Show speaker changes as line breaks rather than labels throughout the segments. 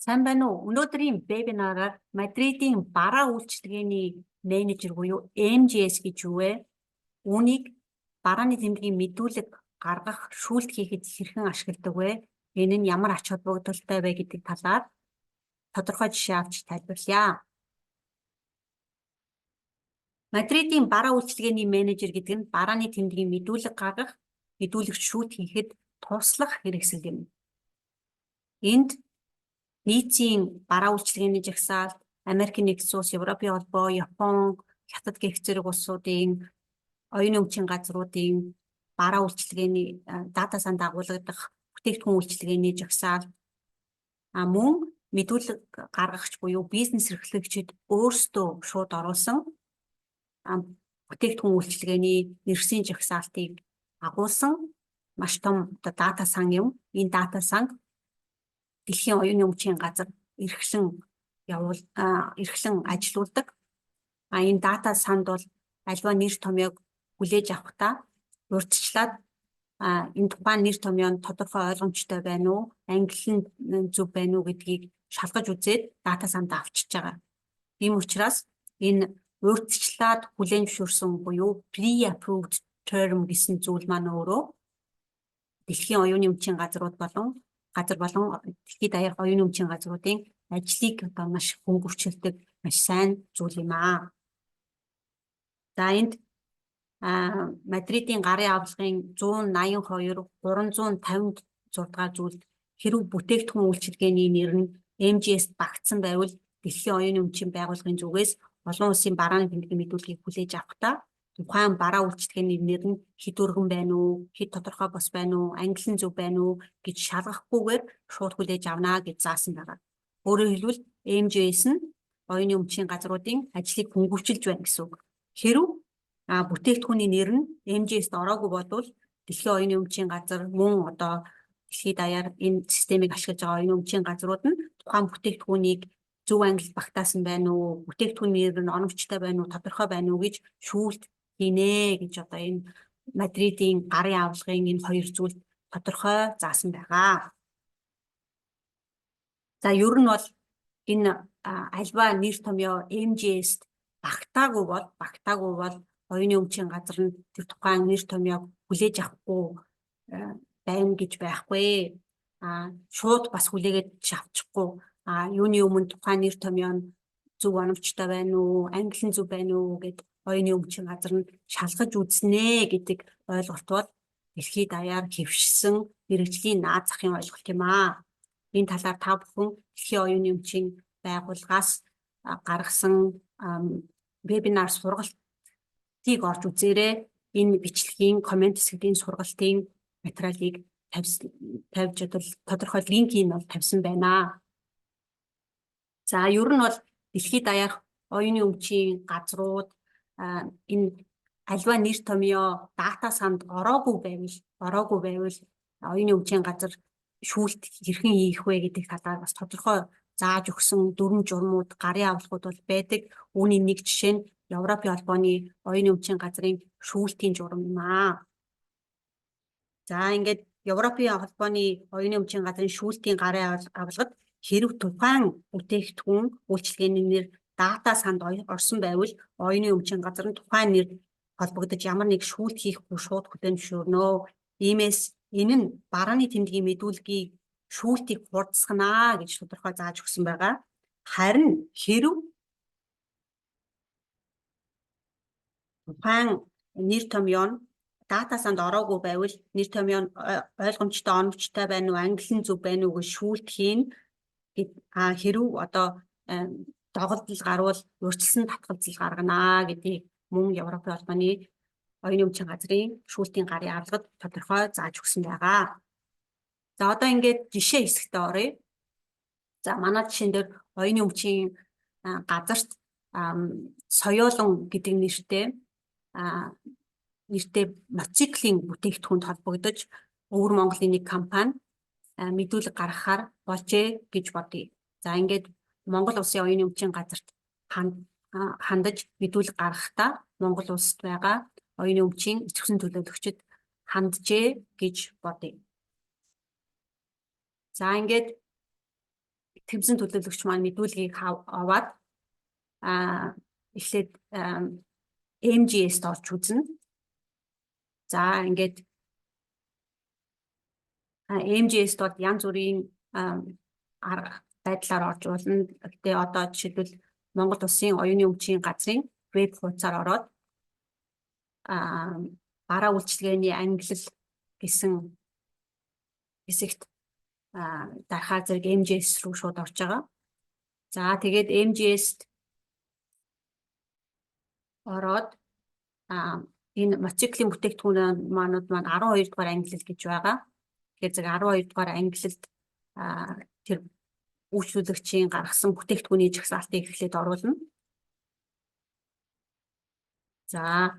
Сайн байна уу? Өнөөдрийн вебинараар Мадридын бараа үйлчилгээний менежер буюу MGS гэж юу вэ? Үүнийг барааны тэмдгийн мэдүүлэг гаргах, шүүлт хийхэд хэрхэн ашигладаг вэ? Энэ нь ямар ач холбогдолтой вэ гэдэг талаар тодорхой жишээ авч тайлбарлая. Мадридын бараа үйлчилгээний менежер гэдэг нь барааны тэмдгийн мэдүүлэг гаргах, мэдүүлэгт шүүлт хийхэд туслах хэрэгсэл юм. Энд нийцийн бараа үйлчилгээний жагсаалт, Америкийн нэгдсэн улс, Европын холбоо, Япон, Хятад гэх зэрэг улсуудын оюуны өмчийн газруудын бараа үйлчилгээний дата санд агуулгадах бүтээгдэхүүн үйлчилгээний жагсаалт, мөн мэдүүлэг гаргагч буюу бизнес эрхлэгчид өөрсдөө шууд оруулсан бүтээгдэхүүн үйлчилгээний нэрсийн жагсаалтыг агуулсан маш том одоо дата сан юм. Энэ дата санг дэлхийн оюуны өмчийн газар эрхлэн явуул эрхлэн ажилуулдаг. Энэ дата санд бол альва нэр томьёог хүлээж авахдаа урьдчилаад энэ тухайн нэр томьёо нь тодорхой ойлгомжтой байна уу, англи нь зөв байна уу гэдгийг шалгаж үзээд дата санд авчиж байгаа. Тийм учраас энэ урьдчилаад хүлээн зөвшөөрсөн буюу pre-approved term гэсэн зүйл маань өөрөө дэлхийн оюуны өмчийн газрууд болон газар болон дэлхийд даяарх оюуны өмчийн газруудын ажлыг одоо маш хөнгөвчлөдөг маш сайн зүйл юм аа. За, энд Мадридын гарын авлагын 182 356 дугаар зүйлд хэрв бүтээгдэхүүн үйлчилгээний нэр нь MGS багтсан байвал дэлхийн оюуны өмчийн байгууллагын зүгээс олон улсын барааны тэмдгийн мэдүүлгийг хүлээж авахдаа тухайн бараа үйлчилгээний нэр нь хэд өргөн байна уу, хэд тодорхой бос байна уу, англи нь зөв байна уу гэж шалгахгүйгээр шууд хүлээж авна гэж заасан байгаа. Өөрөөр хэлбэл, MGS нь оюуны өмчийн газруудын ажлыг хөнгөвчилж байна гэсэн үг. Хэрв бүтээгдэхүүний нэр нь MGS-д ороогүй болвол дэлхийн оюуны өмчийн газар, мөн одоо дэлхийд даяар энэ системийг ашиглаж байгаа оюуны өмчийн газрууд нь тухайн бүтээгдэхүүнийг зөв ангилалд багтаасан байна уу, бүтээгдэхүүний нэр нь оновчтой байна уу, тодорхой байна уу гэж шүүлт хийнэ гэж одоо энэ Мадридын гарын авлагын энэ хоёр зүйлд тодорхой заасан байгаа. За, ер нь бол энэ альва нэр томьёо MGS-д багтаагүй бол оюуны өмчийн газар нь тэр тухайн нэр томьёог хүлээж авахгүй байна гэж байхгүй. Шууд бас хүлээгээд авчихгүй. Юуны өмнө тухайн нэр томьёо нь зөв оновчтой байна уу, англи нь зөв байна уу гээд оюуны өмчийн газар нь шалгаж үзнэ гэдэг ойлголт бол дэлхийд даяар хэвшсэн мэргэжлийн наад захын ойлголт юм аа. Энэ талаар та бүхэн дэлхийн оюуны өмчийн байгууллагаас гаргасан вебинар сургалтыг орж үзээрэй. Энэ бичлэгийн comment хэсэгт энэ сургалтын материалыг тавьж, одоо тодорхой линкийг бол тавьсан байна. За, ер нь бол дэлхийд даяарх оюуны өмчийн газрууд энэ альва нэр томьёо дата санд ороогүй байвал оюуны өмчийн газар шүүлт хэрхэн хийх вэ гэдэг талаар бас тодорхой зааж өгсөн дүрэм журмууд, гарын авлагууд бол байдаг. Үүний нэг жишээ нь Европын холбооны оюуны өмчийн газрын шүүлтийн журам юм аа. За, ингээд Европын холбооны оюуны өмчийн газрын шүүлтийн гарын авлагад хэрв тухайн бүтээгдэхүүн үйлчилгээний нэр дата санд орсон байвал оюуны өмчийн газар нь тухайн нэр холбогдож ямар нэг шүүлт хийхгүй шууд хүлээн зөвшөөрнө. Иймээс энэ нь барааны тэмдгийн мэдүүлгийг шүүлтийг хурдасгана гэж тодорхой зааж өгсөн байгаа. Харин хэрв тухайн нэр томьёо нь дата санд ороогүй байвал нэр томьёо нь ойлгомжтой, оновчтой байна уу, англи нь зөв байна уу гэж шүүлт хийнэ. Хэрв одоо догдол гарвал урьдчилсан татгалзал гаргана гэдгийг мөн Европын холбооны оюуны өмчийн газрын шүүлтийн гарын авлагад тодорхой зааж өгсөн байгаа. За, одоо ингээд жишээ хэсэгтээ оръё. За, манай жишээн дээр оюуны өмчийн газарт Соёолон гэдэг нэртэй мотоциклийн бүтээгдэхүүнд холбогдож Өвөр Монголын нэг компани мэдүүлэг гаргахаар болжээ гэж бодъё. За, ингээд Монгол Улсын оюуны өмчийн газарт хандаж мэдүүлэг гаргахдаа Монгол улсад байгаа оюуны өмчийн идэвхсэн төлөөлөгчид ханджээ гэж бодъё. За, ингээд Итгэмсэн төлөөлөгч маань мэдүүлгийг аваад эхлээд MGS-д орж үзнэ. За, ингээд MGS-д бол янз бүрийн арга байдлаар орж болно. Гэхдээ одоо жишээлбэл Монгол Улсын оюуны өмчийн газрын веб хуудасаар ороод бараа үйлчилгээний ангилал гэсэн хэсэгт дарахаар зэрэг MGS рүү шууд орж байгаа. За, тэгээд MGS-д ороод энэ мотоциклийн бүтээгдэхүүн маанууд маань 12 дугаар ангилал гэж байгаа. Тэгэхээр зэрэг 12 дугаар ангилалд тэр үйлчлүүлэгчийн гаргасан бүтээгдэхүүний жагсаалтыг эхлээд оруулна. За,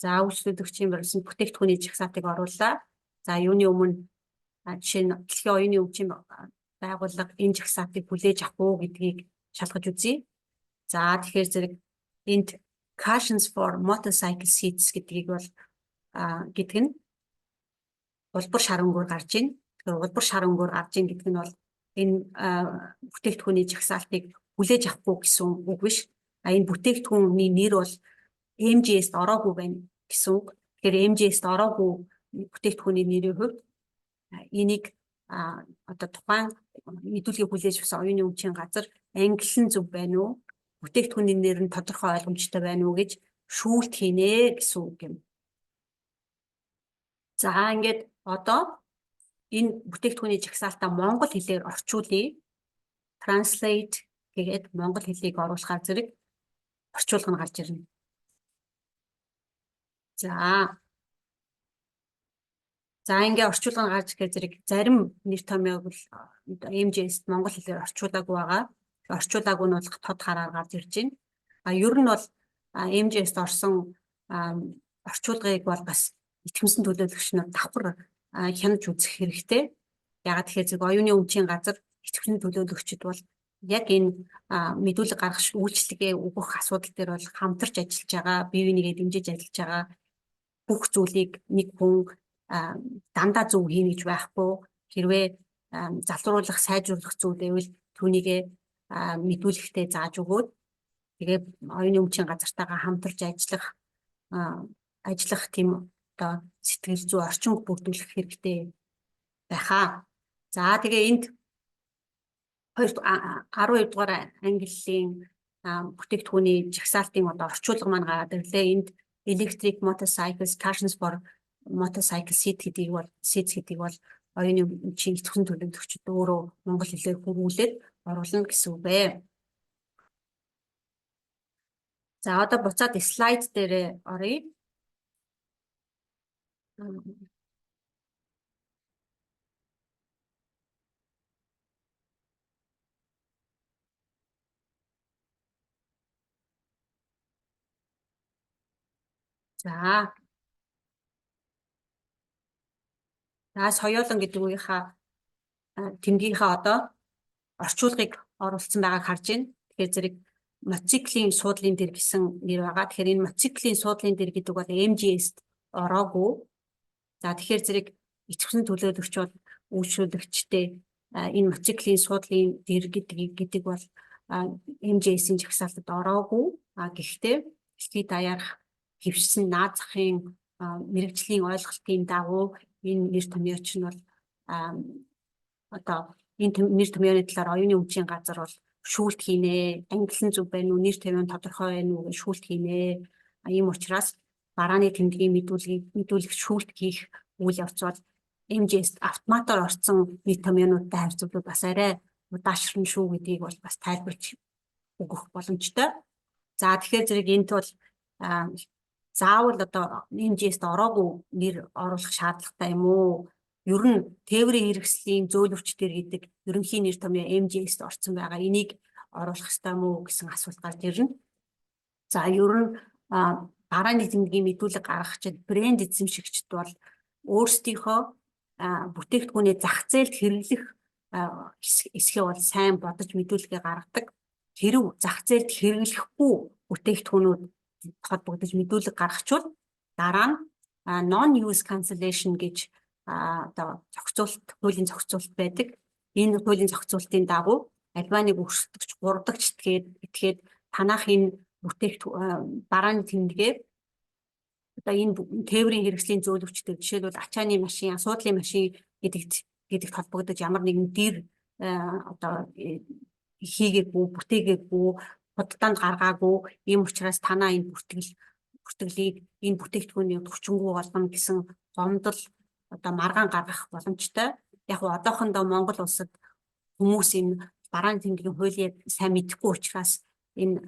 үйлчлүүлэгчийн барьсан бүтээгдэхүүний жагсаалтыг орууллаа. За, юуны өмнө жишээ нь Дэлхийн оюуны өмчийн байгууллага энэ жагсаалтыг хүлээж авах уу гэдгийг шалгаж үзье. За, тэгэхээр зэрэг энд cushions for motorcycle seats гэдгийг бол гэдэг нь улбар шар өнгөөр гарч байна. Тэгэхээр улбар шар өнгөөр гарч ийн гэдэг нь бол энэ бүтээгдэхүүний жагсаалтыг хүлээж авахгүй гэсэн үг биш. А энэ бүтээгдэхүүний нэр бол MGS-д ороогүй байна гэсэн үг. Тэгэхээр MGS-д ороогүй бүтээгдэхүүний нэрийн хувьд энийг одоо тухайн мэдүүлгийг хүлээж авсан оюуны өмчийн газар ангилал нь зөв байна уу? Бүтээгдэхүүний нэр нь тодорхой ойлгомжтой байна уу гэж шүүлт хийнэ гэсэн үг юм. За, ингээд одоо энэ бүтээгдэхүүний жагсаалтаа монгол хэлээр орчуулъя. Translate гээд монгол хэлийг оруулахаар зэрэг орчуулга нь гарч ирнэ. За. За, ингээ орчуулга нь гарч ирэхээр зэрэг зарим нэр томьёог л MGS монгол хэлээр орчуулаагүй байгаа. Орчуулаагүй нь бол тод хараар гарч ирж байна. А ер нь бол MGS-д орсон орчуулгыг бол бас итгэмсэн төлөөлөгч нар давхар хянаж үзэх хэрэгтэй. Яагаад тэгэхээр зэрэг оюуны өмчийн газар, итгэмсэн төлөөлөгчд бол яг энэ мэдүүлэг гаргах, үйлчилгээ өгөх асуудал дээр бол хамтарч ажиллаж байгаа, бие бинийгээ дэмжиж ажиллаж байгаа. Бүх зүйлийг нэг хүн дандаа зөв хийнэ гэж байхгүй. Хэрвээ залруулах, сайжруулах зүйл байвал түүнийгээ мэдүүлэхдээ зааж өгөөд, тэгээ оюуны өмчийн газартайгаа хамтарч ажиллах тийм одоо сэтгэл зүй орчин бүрдүүлэх хэрэгтэй байхаа. За, тэгээ энд 12 дугаар ангиллын бүтээгдэхүүний жагсаалтын одоо орчуулга маань гараад ирлээ. Энд electric motorcycles, cushions for motorcycle seat гэдгийг бол оюуны өмчийн итгэмсэн төлөөлөгчид өөрөө монгол хэлээр хөрвүүлээд оруулна гэсэн үг ээ. За, одоо буцаад слайд дээр оръё. За. За, соёолон гэдэг үгийнхаа тэмдгийнхаа одоо орчуулгыг оруулсан байгааг харж байна. Тэгэхээр зэрэг мотоциклийн суудлын дэр гэсэн нэр байгаа. Тэгэхээр энэ мотоциклийн суудлын дэр гэдэг бол MGS-д ороогүй. За, тэгэхээр зэрэг итгэмсэн төлөөлөгч бол үйлчлүүлэгчтэй энэ мотоциклийн суудлын дэр гэдэг бол MGS-ийн жагсаалтад ороогүй. А гэхдээ дэлхийд даяарх хэвшсэн наад захын мэргэжлийн ойлголтын дагуу энэ нэр томьёоч нь бол одоо энэ нэр томьёоны талаар оюуны өмчийн газар бол шүүлт хийнэ, ангилал нь зөв байна уу, нэр томьёо нь тодорхой байна уу гэж шүүлт хийнэ. Ийм учраас барааны тэмдгийн мэдүүлгийг мэдүүлэх, шүүлт хийх үйл явц бол MGS автоматар орсон нэр томьёонуудтай харьцуулбал бас арай удаашрна шүү гэдгийг бол бас тайлбарлаж өгөх боломжтой. За, тэгэхээр зэрэг энд бол заавал одоо MGS-д ороогүй нэр оруулах шаардлагатай юм уу? Ер нь тээврийн хэрэгслийн зөөлөвч төр гэдэг ерөнхий нэр томьёо MGS-д орсон байгаа. Энийг оруулах ёстой юм уу гэсэн асуулт гарч ирнэ. За, ер нь барааны тэмдгийн мэдүүлэг гаргагчид, брэнд эзэмшигчд бол өөрсдийнхөө бүтээгдэхүүний зах зээлд хэрэглэх эсхийг бол сайн бодож мэдүүлгээ гаргадаг. Хэрв зах зээлд хэрэглэхгүй бүтээгдэхүүнүүд холбогдож мэдүүлэг гаргачвал дараа нь non use cancellation гэж одоо зохицуулалт, хуулийн зохицуулалт байдаг. Энэ хуулийн зохицуулалтын дагуу альва нэг өрсөлдөгч, гуравдагч этгээд танах энэ барааны тэмдгээ одоо энэ тээврийн хэрэгслийн зөөлөвчдөг, жишээлбэл, ачааны машин, асуудлын машин гэдэгт холбогдож ямар нэгэн дэр одоо хийгээгүй, бүтээгээгүй, худалдаанд гаргаагүй. Ийм учраас танаа энэ бүртгэлийг, энэ бүтээгдэхүүнийг хүчингү болгоно гэсэн гомдол, одоо маргаан гаргах боломжтой. Яг нь одоохондоо Монгол улсад хүмүүс энэ барааны тэмдгийн хуулийг сайн мэдэхгүй учраас энэ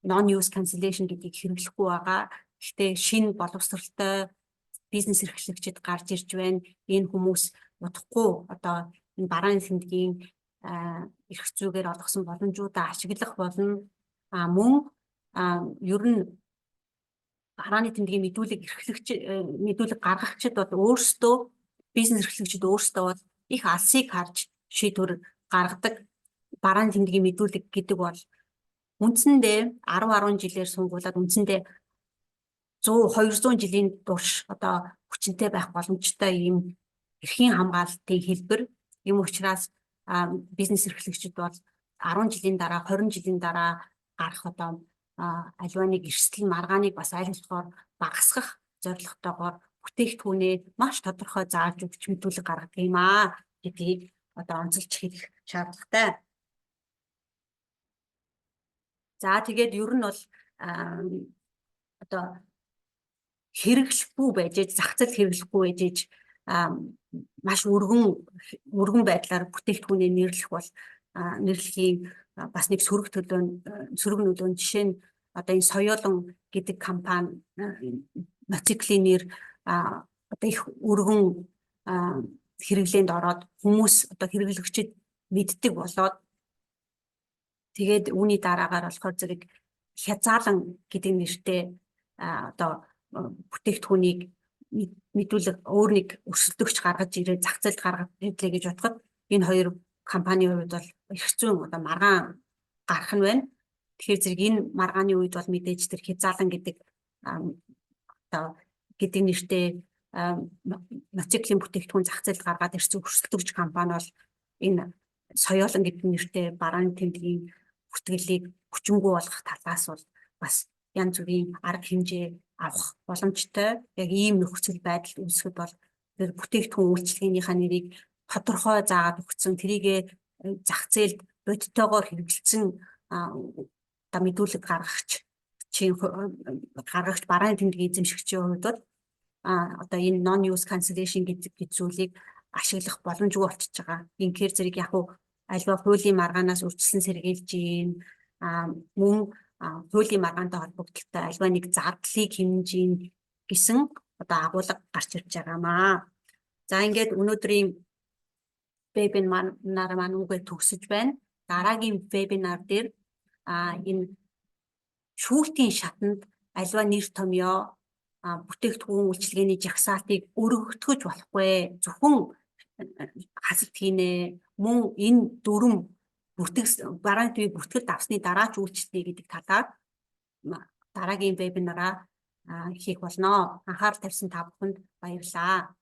non use cancellation гэдгийг хэрэглэхгүй байгаа. Гэхдээ шинэ боловсралтай бизнес эрхлэгчид гарч ирж байна. Энэ хүмүүс удахгүй одоо энэ барааны тэмдгийн эрх зүйгээр олгосон боломжуудаа ашиглах болно. Мөн ер нь барааны тэмдгийн мэдүүлэг эрхлэгч, мэдүүлэг гаргагчид бол өөрсдөө, бизнес эрхлэгчид өөрсдөө бол их алсыг харж шийдвэр гаргадаг. Барааны тэмдгийн мэдүүлэг гэдэг бол үндсэндээ 10 10 жилээр сунгуулад үндсэндээ 100 200 жилийн турш одоо хүчинтэй байх боломжтой ийм эрхийн хамгаалалтын хэлбэр. Юм учраас бизнес эрхлэгчид бол 10 жилийн дараа, 20 жилийн дараа гарах одоо аливаа нэг эрсдэл, маргааныг бас аль болохоор багасгах зорилготойгоор бүтээгдэхүүнээ маш тодорхой зааж өгч мэдүүлэг гаргадаг юм гэдгийг одоо онцолж хэлэх шаардлагатай. За, тэгээд ер нь бол одоо хэрэглэхгүй байж, зах зээл хэрэглэхгүй байж, маш өргөн байдлаар бүтээгдэхүүнээ нэрлэх бол нэрлэхийн бас нэг сөрөг төлөө, сөрөг нөлөө нь, жишээ нь, одоо энэ Соёолон гэдэг компани мотоциклийн нэр одоо их өргөн хэрэглээнд ороод, хүмүүс, одоо хэрэглэгчид мэддэг болоод, тэгээд үүний дараагаар болохоор зэрэг хязаалан гэдэг нэртэй одоо бүтээгдэхүүнийг мэдүүлэг өөр нэг өрсөлдөгч гаргаж ирээд зах зээлд гаргаж ирлээ гэж бодоход энэ хоёр компанийн хувьд бол эрх зүйн одоо маргаан гарах нь байна. Тэгэхээр зэрэг энэ маргааны үед бол мэдээж тэр хязаалан гэдэг одоо гэдэг нэртэй мотоциклийн бүтээгдэхүүн зах зээлд гаргаад ирсэн өрсөлдөгч компани бол энэ соёолон гэдэг нэртэй барааны тэмдгийн бүртгэлийг хүчингүй болгох талаас бол бас янз бүрийн арга хэмжээ авах боломжтой. Яг ийм нөхцөл байдал үүсгэхэд бол тэр бүтээгдэхүүн үйлчилгээнийхаа нэрийг тодорхой заагаад өгсөн, тэрийгэ зах зээлд бодитойгоор хэрэглэсэн одоо мэдүүлэг гаргагч, барааны тэмдгийн эзэмшигчийн хувьд бол одоо энэ non use cancellation гэдэг зүйлийг ашиглах боломжгүй болчихж байгаа. Инхээр зэрэг яг уу аливаа хуулийн маргаанаас урьдчилан сэргийлж гин, мөн хуулийн маргаантай холбогдлолтой аливаа нэг зардлыг хэмнэж гин гэсэн одоо агуулга гарч ирж байгаамаа. За, ингээд өнөөдрийн вебинар маань үүгээр төгсөж байна. Дараагийн вебинар дээр энэ шүүлтийн шатанд аливаа нэр томьёо, бүтээгдэхүүн үйлчилгээний жагсаалтыг өргөтгөж болохгүй. Зөвхөн хасалт хийнэ. Мөн энэ дүрэм бүртгэх, барааны төвийг бүртгэлд авсны дараа ч үйлчилнэ гэдэг талаар дараагийн вебинараа хийх болно. Анхаарал тавьсан та бүхэнд баярлалаа.